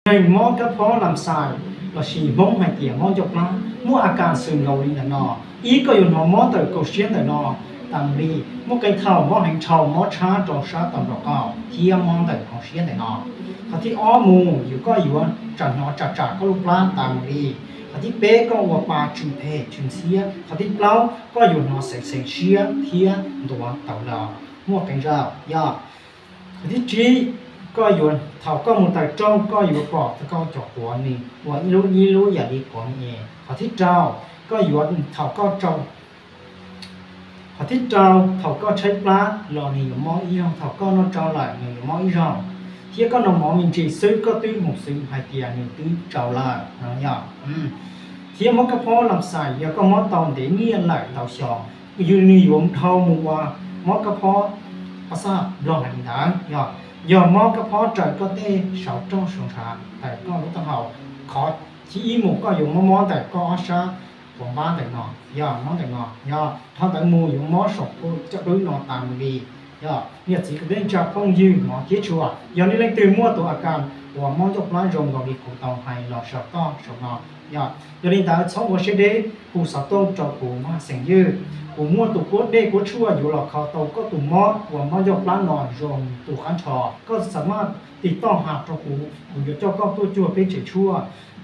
Neeg mob kab phob lam xais lossis Hmoob hais tias mob ncauj plab muaj a kas xws nkaus li ntawm no. Ib, koj yuav hnov mob ntawm kaum siab ntawm no tas mus li. Muaj qee thaum mob heev dhau, mob tshab rau sab tau nraum qaum thiab mob ntawm hauv siab ntawm no. Qhov thib ob mus yuav koj yuav tsam hnov tsam tsam koj lub plab tas mus li. Qhov thib peb, koj ua pa tsw phem tsw ntxhiab. Qhov thib plaub, koj yuav hnov xeev xeev siab thiab ntuav tawv los muaj qee zaug yog. Qhov thib tsib, koj yuav thaum koj mus taws rooj koj yuav pom koj cov quav nws ua ib lub ib lub yam li quav me es. Qhov thib rau, koj yuav thaum koj rau qhov thib rau, thaum koj tshaib plab los nws yuav mob ib zaug, thaum koj noj tsau lawm nws yuav mob ib zaug, thiab koj noj mov me ntsis xwb koj twb mus xwv hais tias nws twb tsau lawm no yog. Thiab mob kab phob lam xais yog koj mob tau ntev nyiaj lawm ntau xyoo, yog nws yuav dhau mus ua mob kab phob, pas xaj Nplog hais li ntawd yog, yog mob kab phob raws koj tej saum rooj saum ntshav ntawm koj lub taub hau. Qhov thib ib mus koj yuav mob mob ntawm koj ob sab quav npab ntawm no yog, mob ntawm no yog, dhau ntawd mus yuav mob saum koj caj dwb no tas mus li yog. Niam txiv kwv tij neej tsa phooj ywg hmov thiab tshua, yog nej leej twg muaj tus a kas uas mob ncauj plab zoo nkaus li kuv tau hais los saum toj saum no yog, yog li ntawd txhob ua siab deb, hu xov tooj rau kuv maj xeem ywg. Kuv muaj tus kuab dej kuab tshuaj yuav los kho tau koj tus mob uas mob ncauj plab no zoo tus qab nrho. Koj xam maj tiv toj has rau kuv, kuv yuav coj koj tuaj cuag peb tsev tshuaj.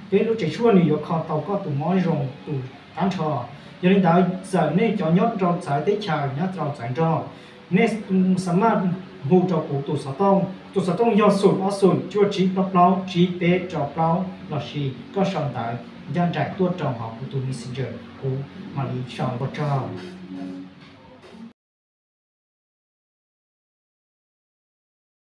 Peb lub tsev tshuaj nws yuav kho tau koj tus mob zoo tus qab nrho. Yog li ntawd txawm nej cov nyob rau txawv teb chaws, nyob rau txawv nroog, nej xam maj hu rau kuv tus xov tooj. Tus xov tooj yog xoom ob xoom cuaj tsib plaub plaub tsib peb rau plaub lossis koj sau ntawv ncaj nraim tuaj rau hauv kuv tus Messenger, kuv mam li sau. Ua tsaug.